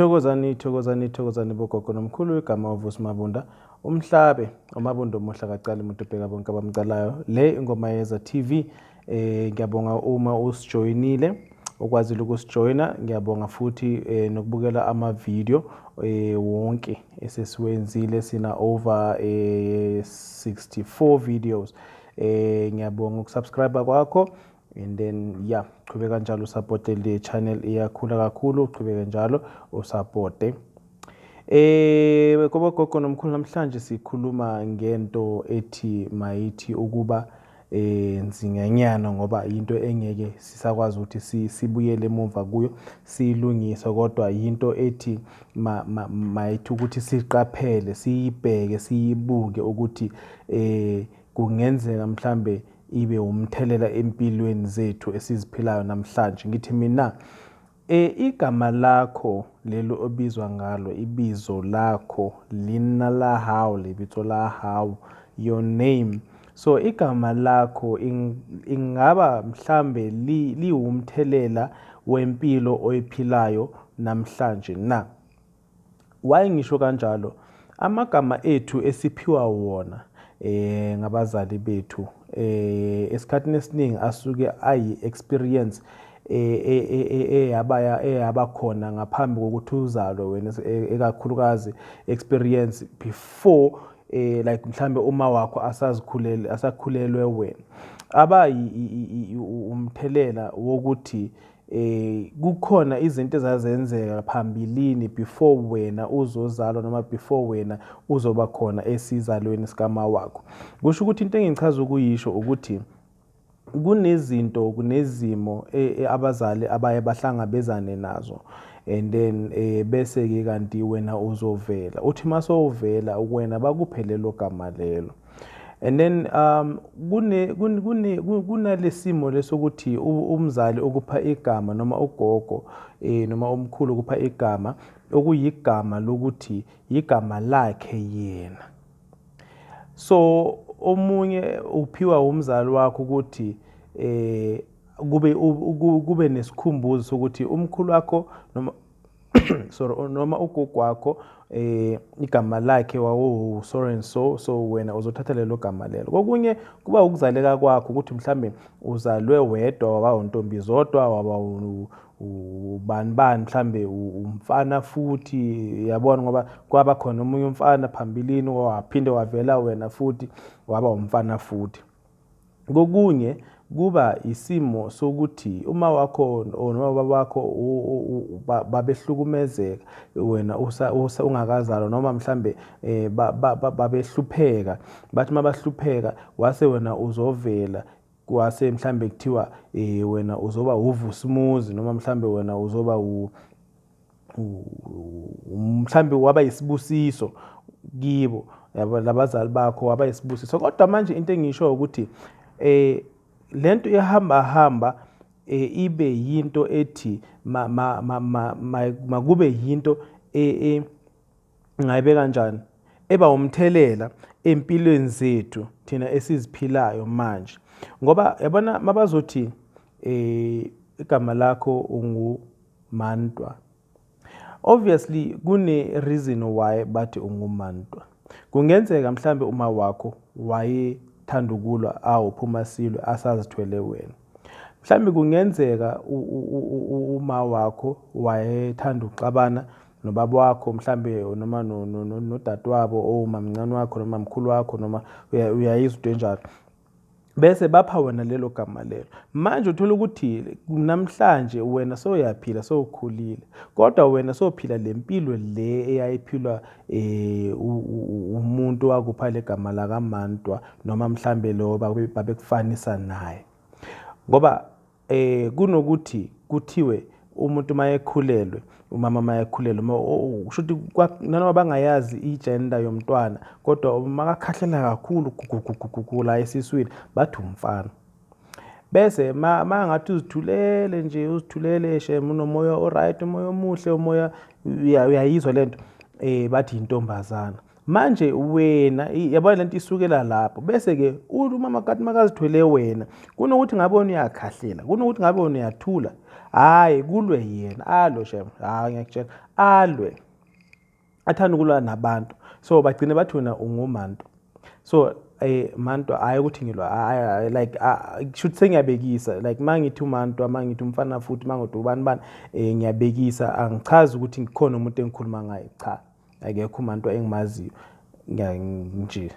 Thokozani, thokozani, thokozani bogogo nomkhulu. Igama uVusi Mabunda, umhlabe uMabunda omuhle akacali umuntu, ubheka bonke abamcalayo. Le ingoma yeza TV. Ngiyabonga uma usijoyinile, ukwazile ukusijoyina. Ngiyabonga futhi nokubukela ama video wonke esesiwenzile, sina over 64 videos. Ngiyabonga ukusubscribe kwakho and then yeah, qhubeka njalo usupporte le channel, iyakhula kakhulu. Qhubeka njalo usupporte. Kobo gogo nomkhulu, namhlanje sikhuluma ngento ethi mayithi ukuba nzinganyana, ngoba into engeke sisakwazi ukuthi sibuyele emuva kuyo siyilungise, kodwa into ethi mayithi ukuthi siqaphele, siyibheke, siyibuke ukuthi kungenzeka mhlambe ibe umthelela empilweni zethu esiziphilayo namhlanje. Ngithi mina, igama lakho lelo obizwa ngalo, ibizo lakho, leina la hao, lebitso la hao, your name. So igama lakho ingaba mhlambe liwumthelela wempilo oyiphilayo namhlanje na? Why ngisho kanjalo? Amagama ethu esiphiwa wona ngabazali bethu, esikhathini esiningi asuke ayi experience eyaba eyaba khona ngaphambi kokuthi uzalwe wena, ekakhulukazi experience before like mhlambe uma wakho asazikhulele, asakhulelwe wena, aba umthelela wokuthi kukhona izinto ezazenzeka phambilini before wena uzozalwa noma before wena uzoba khona esizalweni sikama wakho. Kusho ukuthi into engichaza ukuyisho ukuthi kunezinto, kunezimo abazali abaye bahlangabezane nazo and then bese ke kanti wena uzovela, uthi masowuvela wena bakuphe lelo gama lelo. And then kune kune kunalesimo lesokuthi umzali okupha igama noma ugogo noma umkhulu ukupha igama okuyigama lokuthi igama lakhe yena. So omunye uphiwa umzali wakho ukuthi kube nesikhumbuzo sokuthi umkhulu wakho noma, sorry, noma ugogo wakho igama lakhe wawu so and so, so wena uzothatha lelo gama lelo. Kokunye kuba ukuzaleka kwakho, ukuthi mhlambe uzalwe wedwa, waba untombi zodwa, waba ubani bani, mhlambe umfana futhi, yabona, ngoba kwaba khona omunye umfana phambilini, waphinde wavela wena futhi waba umfana futhi. Kokunye kuba isimo sokuthi uma wakho noma ubaba wakho babehlukumezeka wena ungakazalwa, noma mhlambe babehlupheka, bathi mabahlupheka wase wena uzovela, kwase mhlambe kuthiwa wena uzoba uVusimuzi, noma mhlambe wena uzoba mhlambe waba isibusiso kibo, yabo, labazali bakho, waba isibusiso. Kodwa manje into engisho ukuthi lento ihamba hamba ibe yinto ethi makube yinto ngayibeka kanjani, eba umthelela empilweni zethu thina esiziphilayo manje, ngoba yabona mabazothi igama lakho ungu Mantwa, obviously kune reason why bathi unguMantwa. Kungenzeka mhlambe uma wakho wayethanda ukulwa, awuphuma silwe asazithwele wena. Mhlambe kungenzeka uma wakho wayethanda ukuxabana nobaba wakho mhlambe, noma nodadewabo, omamncane wakho noma mkhulu wakho, noma uyayizwa into enjalo, bese bapha wena lelo gama lelo. Manje uthola ukuthi namhlanje wena sowuyaphila, sowukhulile, kodwa wena sowuphila le mpilo le eyayiphilwa umuntu wakupha le gama lakaMantwa, noma mhlambe lo babekufanisa naye. Ngoba kunokuthi kuthiwe umuntu mayekhulelwe, umama mayekhulelwe, kusho ukuthi nanoma bangayazi i-gender yomntwana, kodwa makakhahlela kakhulu gugugugugu la esiswini, bathi umfana. Bese ma ngathi uzithulele nje, uzithulele shem, unomoya oright, umoya omuhle, umoya, uyayizwa lento, bathi intombazana. Manje wena yabona lento isukela lapho, bese-ke umama kati makazithwele wena, kunokuthi ngabe wena uyakhahlela, kunokuthi ngabe wena uyathula, hhayi kulwe yena, alwe shem, hhayi ngiyakutshela, alwe, athanda ukulwa nabantu. So bagcine bathi wena ungumantu. So mantu, hhayi ukuthi ngilwa, like kushuthi sengiyabekisa, like uma ngithi umantu, uma ngithi umfana futhi, uma ngithi ubani bani, ngiyabekisa, angichazi ukuthi ngikhona umuntu engikhuluma ngaye, cha, akekho umantu engimaziyo nje,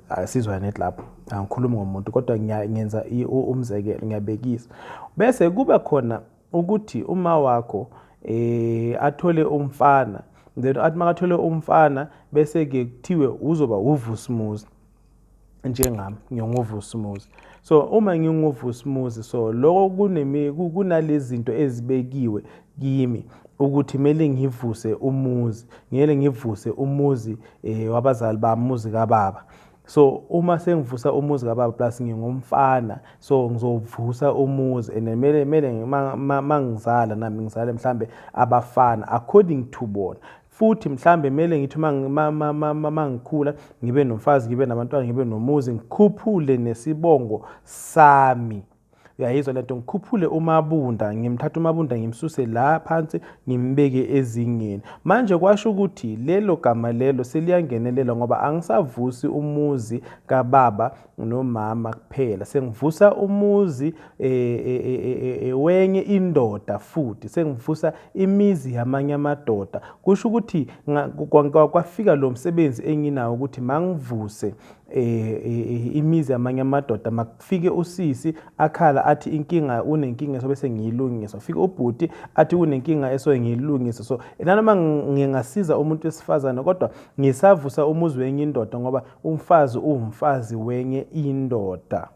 asizwane lapho, angikhulumi ngomuntu, kodwa ngiyenza umzekelo, ngiyabekisa. Bese kube khona ukuthi uma wakho athole umfana, then athi makathole umfana bese ke kuthiwe uzoba uVusimuzi njengami, nginguVusimuzi. So uma nginguVusimuzi, so lokho kunalezi zinto ezibekiwe kimi ukuthi kumele ngivuse umuzi, ngiyele ngivuse umuzi wabazali bami, umuzi kababa. So uma sengivusa umuzi kababa plus ngingumfana, so ngizovusa umuzi and kumele mangizala nami ngizale mhlambe abafana according to bona. Futhi mhlambe kumele ngithi mangikhula ngibe nomfazi, ngibe nabantwana, ngibe nomuzi, ngikhuphule nesibongo sami. Uyayizwa lento, ngikhuphule uMabunda, ngimthatha uMabunda ngimsuse la phansi ngimbeke ezingeni. Manje kwasho ukuthi lelo gama lelo seliyangenelela, ngoba angisavusi umuzi kababa nomama kuphela, sengivusa umuzi wenye indoda, futhi sengivusa imizi yamanye amadoda. Kusho ukuthi kwafika lo msebenzi enginawo ukuthi mangivuse imizi yamanye amadoda. Makufike usisi akhala athi inkinga, unenkinga, so bese ngiyilungisa. Ufike ubhuti athi unenkinga, eso ngiyilungisa. So nanoma ngingasiza umuntu wesifazane, kodwa ngisavusa umuzi wenye indoda, ngoba umfazi uwumfazi wenye indoda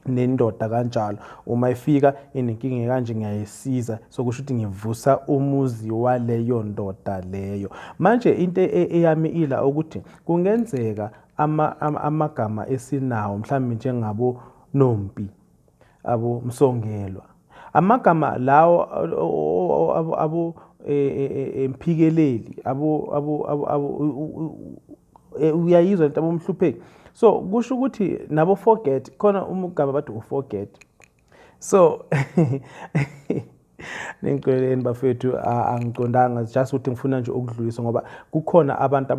nendoda kanjalo. Uma ifika inenkinga kanje, ngiyayisiza, so kusho ukuthi ngivusa umuzi waleyo ndoda leyo. Manje into eyami ila ukuthi kungenzeka amagama esinawo mhlawumbe njengabo Nompi, abo Msongelwa, amagama lawo abo Mphikeleli, abo uyayizwa lento, abomhlupheki. So kusho ukuthi nabo forget, khona umgama bathi uforget. So ningixoleleni bafethu, angicondanga, just ukuthi ngifuna nje ukudlulisa, ngoba kukhona abantu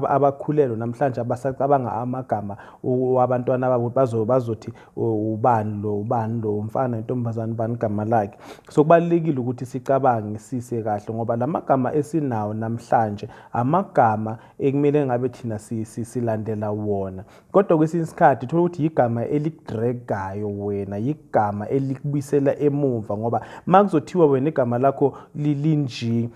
abakhulelwe namhlanje abasacabanga amagama wabantwana babo, bazothi ubani lo, ubani lo, umfana, intombazane, ubani igama lakhe. So kubalulekile ukuthi sicabange sise kahle, ngoba lamagama esinawo namhlanje amagama ekumele ngabe thina silandela wona, kodwa kwesinye isikhathi uthola ukuthi igama elikudragayo wena, igama elikubuyisela emuva, ngoba makuzothiwa wena igama lakho linje,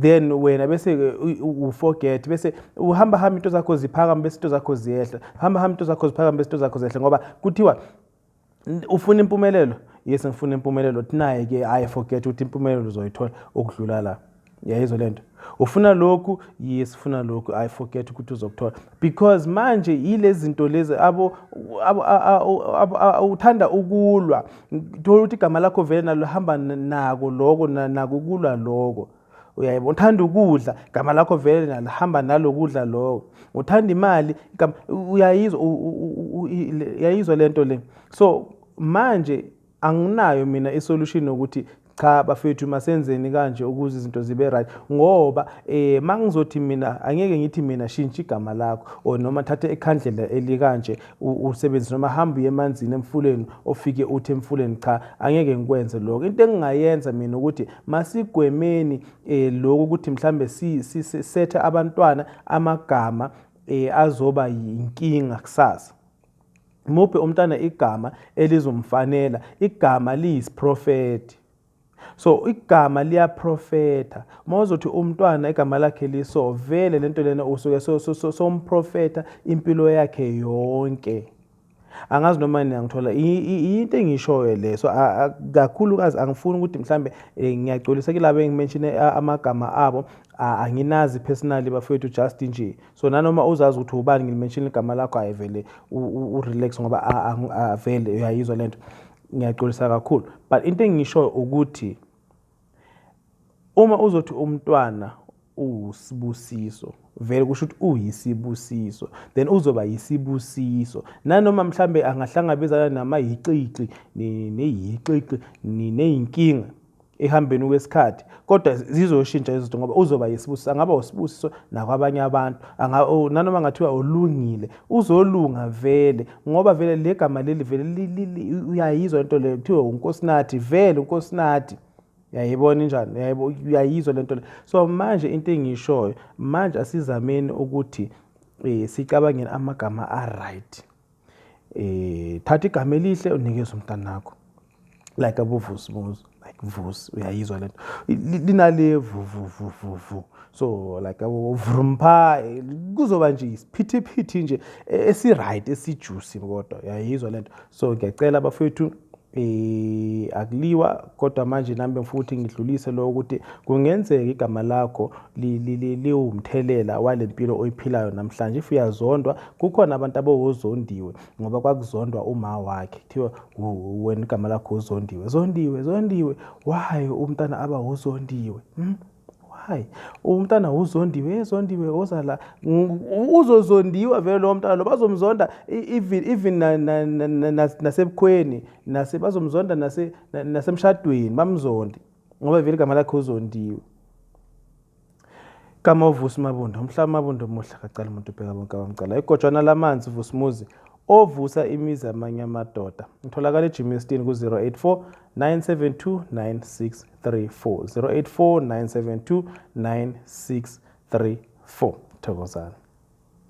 then wena bese uforget, bese uhamba hamba into zakho ziphakama, bese into zakho ziyehla, hamba hamba into zakho ziphakama, bese into zakho zehla, ngoba kuthiwa ufuna impumelelo. Yes, ngifuna impumelelo. Naye ke, hayi, forget ukuthi impumelelo uzoyithola okudlula la. Uyayizwa lento? Ufuna lokhu? Yes, ufuna lokhu. I forget ukuthi uzokuthola, because manje yilezi zinto lezi abo uthanda ukulwa. Thola ukuthi igama lakho vele nalo hamba nako lokho, nako ukulwa lokho. Uyayibona? Uthanda ukudla, igama lakho vele nalo hamba nalokudla lokho. Uthanda imali, igama, uyayizwa, uyayizwa lento le. So manje anginayo mina isolution yokuthi cha bafethu, masenzeni kanje ukuze izinto zibe right, ngoba mangizothi mina, angeke ngithi mina shintsha igama lakho or noma thatha ikhandlela elikanje usebenzise, noma hamba uye emanzini emfuleni, ofike uthi emfuleni. Cha, angeke ngikwenze lokho. Into engingayenza mina ukuthi masigwemeni lokhu ukuthi mhlambe si sethe abantwana amagama azoba yinkinga kusasa. Muphe umntana igama elizomfanela. Igama liyisiprofethi, so igama liyaprofetha. Uma uzothi umntwana igama lakhe liso, vele lento lena usuke somprofetha impilo yakhe yonke. Angazi noma niyangithola into engishoyo le. So kakhulukazi angifuni ukuthi mhlambe, ngiyaxolisa kulabo engimenshine amagama abo, anginazi personally bafethu, just nje. So nanoma uzazi ukuthi ubani, ngilimenshine igama lakho, ayivele urelax, ngoba vele uyayizwa lento. Ngiyaxolisa kakhulu, but into engishoyo ukuthi uma uzothi umntwana uwusibusiso vele kusho ukuthi uyisibusiso, then uzoba yisibusiso nanoma mhlambe angahlangabezana namayixiixi neyixiixi neyinkinga ehambeni kwesikhathi, kodwa zizoshintsha izinto ngoba uzoba yisibusiso. Angaba usibusiso nakwabanye abantu, nanoma ngathiwa ulungile uzolunga vele, ngoba vele le gama leli vele uyayizwa into leyo, kuthiwa uNkosinathi vele uNkosinathi. Uyayibona injani? Uyayizwa lento le. So manje into engiyishoyo manje, asizameni ukuthi sicabangeni amagama a-right. Thatha igama elihle unikeze umntanakho, like aboVusimuzi, like Vusi, uyayizwa lento linale vu vu vu vu vu, so like abo vrumpa, kuzoba nje isiphithiphithi nje esi-right, esi-juicy, kodwa uyayizwa lento. So ngiyacela bafethu, akuliwa, kodwa manje nami futhi ngidlulise lo ukuthi kungenzeka igama lakho liwumthelela walempilo oyiphilayo namhlanje. If uyazondwa, kukhona abantu abawozondiwe ngoba kwakuzondwa uma wakhe, kuthiwa wena igama lakho uzondiwe, Zondiwe, Zondiwe. Why umntana aba uzondiwe? Why umntana uzondiwe? Zondiwe, oza la, uzozondiwa vele lowo mntana lo, bazomzonda even nasebukhweni, nase bazomzonda nasemshadweni, bamzonde ngoba vele igama lakhe uzondiwe. Gama uVusi Mabunda, umhlaba Mabunda omuhle, akacala umuntu ubheka bonke abamcala. Igojwana lamanzi, Vusimuzi ovusa imizi amanye amadoda. Ngitholakala eGermiston ku-084 972 9634, 084 972 9634. Thokozani.